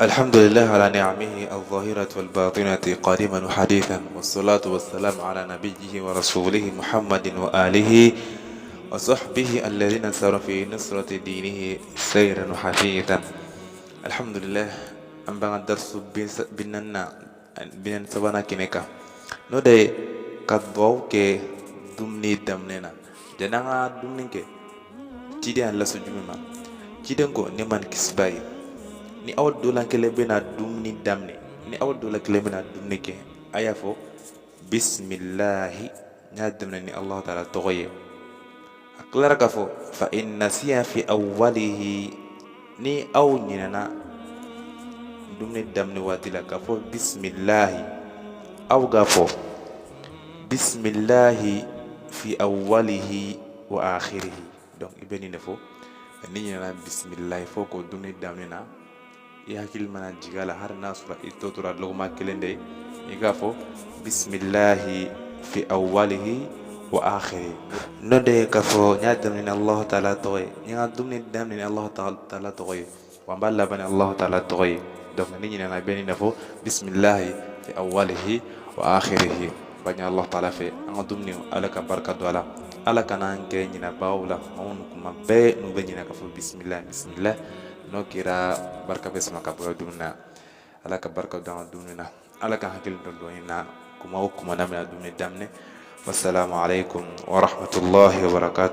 الحمد لله على نعمه الظاهرة والباطنة قديما وحديثا والصلاة والسلام على نبيه ورسوله محمد وآله وصحبه الذين ساروا في نصرة دينه سيرا حثيثا. الحمد لله an b'an ka darisu 43nan kɛnɛ kan, n'o de ye ka dugawu kɛ dumuni daminɛ na. Yanni an ka dumuni kɛ, ciden y'an lasɔn jumɛn ma? Ciden ko, nɛɛma ni kisi b'a ye, ni aw dɔ la kelen bɛna dumuni daminɛ, ni aw dɔ la kelen bɛna dumuni kɛ, a y'a fɔ bisimilahi, n y'a daminɛ ni Alahu taala tɔgɔ ye. A tilara k'a fɔ fa in nasiya fi awwalihi, ni aw ɲinɛna dumuni daminɛ waati la k'a fɔ bisimilahi, aw k'a fɔ bisimilahi fi awwalihi wa akhirihi. Donc i bɛ nin de fɔ n'i ɲinɛna bisimilahi fɔ k'o dumuni daminɛ na. I hakili mana jigin a la, hali n'a sɔrɔ i tɔ tora lɔgɔma kelen de ye, i k'a fɔ bisimilahi fi awwalihi wa akhirihi. N'o de ye k'a fɔ n y'a daminɛ ni Alahu taala tɔgɔ ye, n ye n ka dumuni daminɛ ni Alahu taala tɔgɔ ye, wa n b'a laban ni Alahu taala tɔgɔ ye. Donc n'i ɲinɛna, i bɛ nin de fɔ bisimilahi fi awwalihi wa akhirihi. B'a ɲini Alahu taala fɛ, an ka dumuni, Ala ka barika don a la. Ala kana an kɛ ɲinɛbagaw la, maa minnu kuma bɛɛ n'u bɛ ɲinɛ k'a fɔ bisimilahi bisimilahi. N'o kɛra, barika bɛ sama ka bɔ dumuni na. Ala ka barika don an ka dumuni na. Ala ka hakili don dɔn na kuma o kuma n'an bɛna dumuni daminɛ. Wassalamu alaikum wa rahmatullahi wa barakatuh.